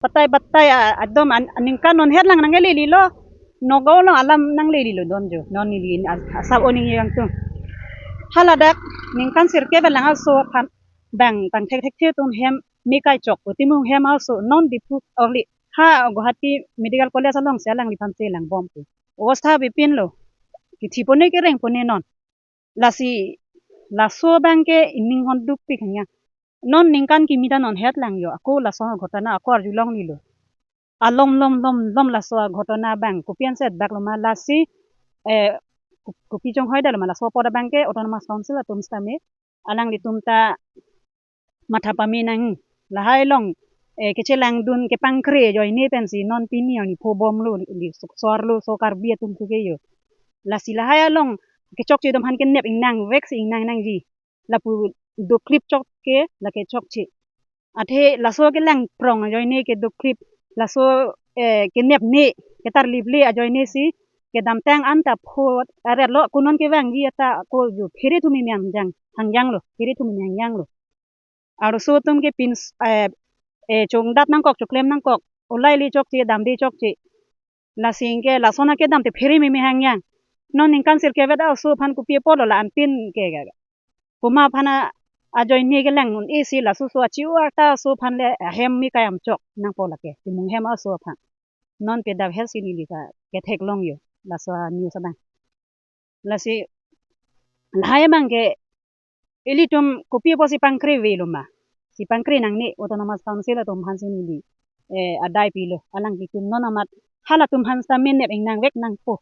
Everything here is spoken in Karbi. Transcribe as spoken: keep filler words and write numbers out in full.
Batai batai a, adom an, aningkan non het lang nanglelelo. Nagaon along alam nanglelelo don jo. Non neli in as-, asap oning yang tu. Haladak ningkan sirkep lang aso aphan bang tang thekthekthe atum hem me kai chok pu, Timung hem aso non Diphu arli ha Guwahati Medical College alongsi alangliphan chelang bom pu. Obostha bipin lo. Kithi pone kereng pone non. Lasi laso abang ke ining honduk pik hanya. Non ningkan kimi ta non het lang jo. Ako laso ghotona ako arjulonglelo. Alom lom lom lom laso ghotona abang kopi ansi bak lo ma lasi, eh, ko-, kopi chonghoi da lo ma laso apot abang ke Autonomous Council atum sitame alanglitum ta matha pame nang. Lahai along, eh, kechelangdun kepangkre ajoine pensi non pini arni pho bomlo, li suk sor lo, so Karbi atum thu ke jo. Lasi lahai along kechokche atum aphan kenep ingnang vek si ingnang nangji. Lapu doklip chok ke lake chokche. Athe laso kelang prong ajoine ke doklip laso, eh, kenepne ketarliple ajoine si kedamtang anta pho aret lo, kunon kevangji ata ko jo phere thumi me hangjang, hangjang lo, phere thumi me hangjang lo. Arloso atum ke pin, eh, eh, chongdat nangkok, choklem nangkok, olai le chokche, damde chokche. Lasi ke lason akedam te phere me me hangjang. Non ningkan sirkep vet aso aphan kopi apotlo la-an pin ke ga. Puma aphan a, ajoine kelang un-e si laso so achiu arta aso aphan le ahem me kayam chok nangpo lake. Timung hem aso aphan. Non pedap het si neli ta ketheklong jo. Laso a news abang. Lasi lahai abang ke ilitum kopi apotsi pangkre ve lo ma. Si pangkre nangne Autonomous Council atum aphansi neli, eh, adai pilo. Alanglitum non amat halatum aphan sitame nep ingnang vek nangpo.